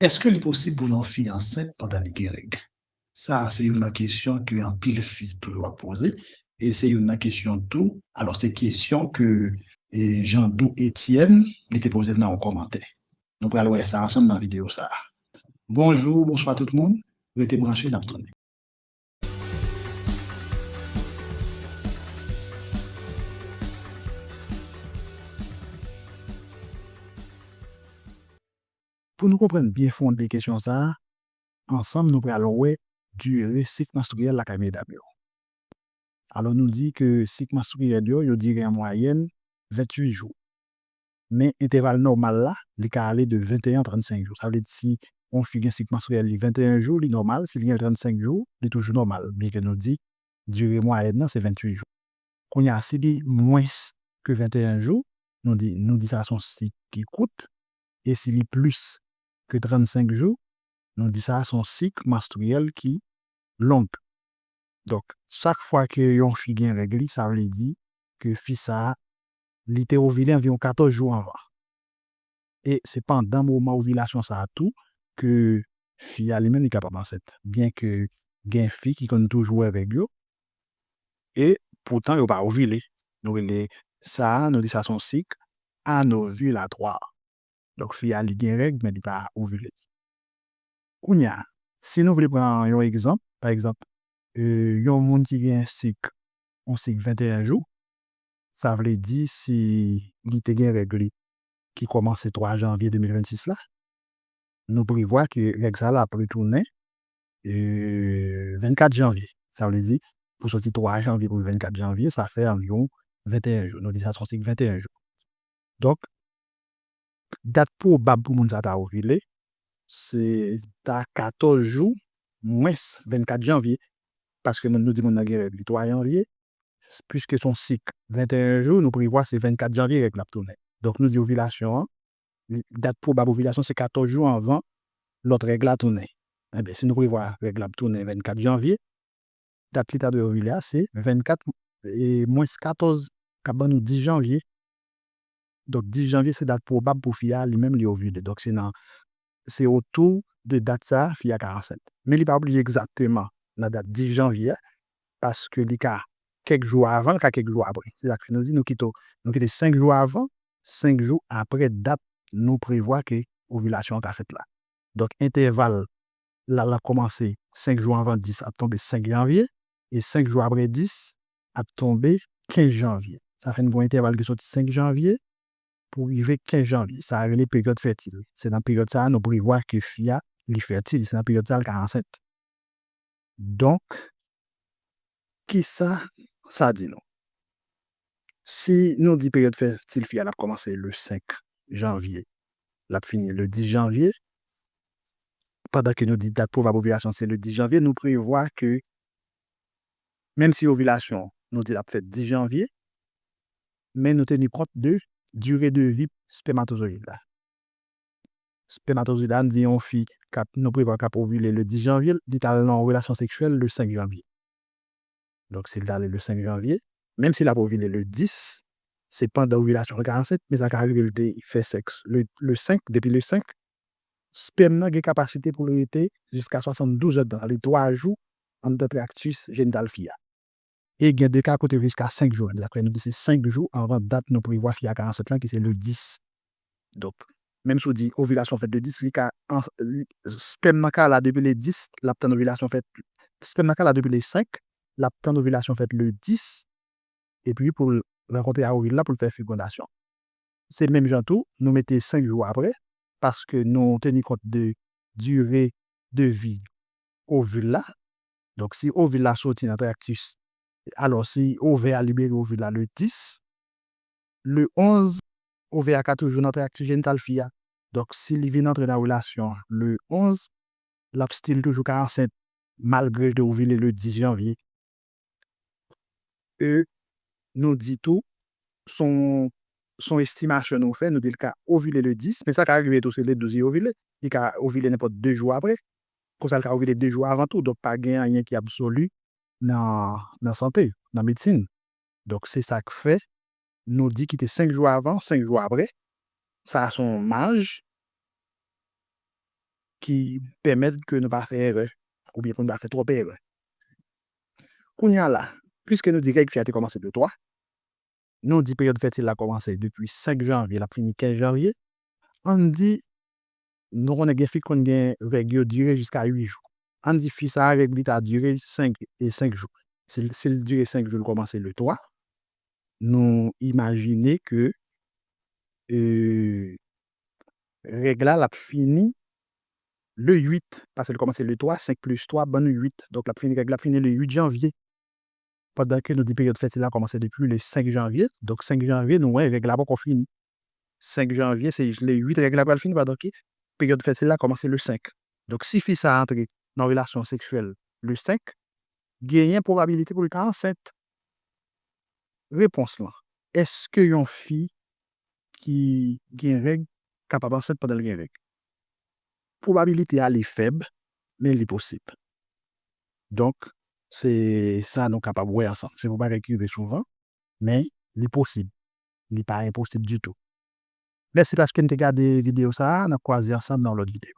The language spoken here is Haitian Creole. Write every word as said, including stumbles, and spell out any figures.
Èske li posib pou yon fi ansent pandan li gen règ? Sa a se youn nan kesyon ke anpil fi toujou ap poze. E se youn nan kesyon tou, alò, se kesyon ke, e, Jandou Etienne, li te poze nan yon kòmantè. Nou pral wè sa ansanm nan videyo sa a. Bonjou, bonswa tout moun. Rete branche, n ap tounen. Pou nou konprann byen fonde kesyon sa a, ansanm nou pral wè dire sik manstriyèl lakay medam yo. Alò, nou di ke sik manstriyèl yo, yo dire an mwayèn venntuit jou. Men entèval nòmal la, li ka ale de venteyen a trannsenk jou. Sa vle di si yon fi gen sik manstriyèl li venteyen jou, li nòmal, si li gen trannsenk jou, li toujou nòmal, byen ke nou di dire mwayèn nan se venntuit jou. Kounye a, si li mwens ke venteyen jou, nou di, nou di sa se yon sik ki kout, e si li plis ke trannsenk jou, nou di sa se yon sik manstriyèl ki long. Donk, chak fwa ke yon fi gen règ li, sa vle di ke fi sa a, li te ovile anviwon katòz jou anvan. E se pandan moman ovilasyon sa a tou ke fi a li menm li kapab ansent. Byen ke gen fi ki konn toujou wè règ yo, e poutan yo pa ovile. Nou rele sa a, nou di sa se yon sik anovilatwa. Donk, fi a li gen règ, men li pa ovile. Kounye a, si nou vle pran yon egzanp, pa egzanp, e, yon moun ki gen sik, yon sik venteyen jou, sa vle di si li te gen règ li ki kòmanse twa janvye de mil vennsis la, nou prevwa ke règ sa la ap retounen, e, vennkat janvye. Sa vle di, pou soti twa janvye pou vennkat janvye, sa fè anviwon venteyen jou. Nou di sa se yon sik venteyen jou. Donk, dat pwobab pou moun sa ta ovile, se ta katòz jou mwens vennkat janvye. Paske nou, nou di moun nan gen règ li twa janvye, piske se yon sik venteyen jou, nou prevwa se vennkat janvye règ la ap tounen. Donk, nou di ovilasyon an, li, dat pwobab ovilasyon se katòz jou anvan lòt règ la tounen. Enben, si nou prevwa règ la ap tounen vennkat janvye, dat li ta dwe ovile a se vennkat, e, mwens katòz, k ap ban nou dis janvye. Donk, dis janvye se dat pwobab pou fi a li menm li ovile. Donk, se nan, se otou de dat sa a fi a ka ansent. Men li pa oblije egzakteman nan dat dis janvye a, paske li ka kèk jou avan, li ka kèk jou apre. Se sa k fè nou di nou kite, nou kite senk jou avan, senk jou apre dat nou prevwa ke ovilasyon an ka fèt la. Donk, entèval la, l ap kòmanse senk jou anvan dis ap tonbe senk janvye, e senk jou apre dis ap tonbe kenz janvye. Sa fè n gen yon entèval ki soti senk janvye pou rive kenz janvye. Sa a rele peryòd fètil. Se nan peryòd sa a nou prevwa ke fi a, li fètil. Se nan peryòd sa a l ka ansent. Donk, kisa sa di nou? Si nou di peryòd fètil fi a l ap kòmanse le senk janvye, l ap fini le dis janvye, pandan ke nou di dat pwobab ovilasyon se le dis janvye, nou prevwa ke menm si ovilasyon, nou di l ap fèt dis janvye, men nou teni kont de dire de vi spèmatozoyid la. Spèmatozoyid la, n di yon fi k ap, nou prevwa k ap ovile le dis janvye, li t al nan yon relasyon seksyèl le senk janvye. Donk, si l t ale le senk janvye, menm si l ap ovile le dis, se pandan ovilasyon l ka ansent, men sa ka rive l te fè sèks le, le senk, depi le senk, spèm nan gen kapasite pou l rete jiska swasanndouz èdtan, sa vle di twa jou anndan traktis jenital fi a. E gen de ka kote jiska senk jou, menm, daprè nou di se senk jou anvan dat nou prevwa fi a ka ansent lan, ki se le dis. Donk, menm si w di ovilasyon fèt le dis, li ka, an, li, spèm nan ka la depi le dis, l ap tann ovilasyon fèt, spèm nan ka la depi le senk, l ap tann ovilasyon fèt le dis, epi pou l rankontre a ovil la pou l fè fekondasyon. Se menm jan tou, nou mete senk jou apre, paske nou teni kont de dire de vi ovil la. Donk, si ovil la soti nan traktis, alò, si ovè a libere ovil la le dis, le onz, ovè a ka toujou nan traktis jenital fi a. Donk, si li vin antre nan relasyon le onz, l ap still toujou ka ansent, malgre l te ovile le dis janvye. E nou di tou, se yon, se yon estimasyon nou fè, nou di l ka ovile le dis, men sa ka rive tou, se le douz li ovile. Li ka ovile nenpòt de jou apre. Konsa, l ka ovile de jou avan tou. Donk, pa gen anyen ki absoli nan, nan sante, nan medsin. Donk, se sa k fè nou di kite senk jou avan, senk jou apre. Sa a se yon maj. ki pèmèt ke nou pa fè erè, oubyen pou nou pa fè twòp erè. Kounye a la, piske nou di règ fi a te kòmanse le twa, nou di peryòd fètil la kòmanse depi senk janvye, l ap fini kenz janvye, ann di, nou konnen gen fi ki konn gen règ yo dire jiska uit jou. Ann di fi sa a, règ li ta dire senk, e senk jou. Si l, si l dire senk jou, l kòmanse le twa, nou imajine ke, e, règ la, l ap fini le uit, paske l kòmanse le twa, senk plis twa ban nou uit. Donk, l ap fini, règ la ap fini le uit janvye. Pandan ke nou di peryòd fètil la kòmanse depi le senk janvye. Donk, senk janvye, nou wè règ la poko fini. Senk janvye, se le uit règ la pral fini, pandan ke peryòd fètil la kòmanse le senk. Donk, si fi sa a antre nan relasyon seksyèl le senk, genyen pwobabilite pou l ta ansent. Repons lan, èske yon fi ki gen règ kapab ansent pandan l gen règ? Pwobabilite a li fèb, men li posib. Donk, se sa nou kapab wè ansanm. Se yon bagay ki rive souvan, men li posib. Li pa enposib ditou. Mèsi paske n te gade videyo sa a, n ap kwaze ansanm nan yon lòt videyo.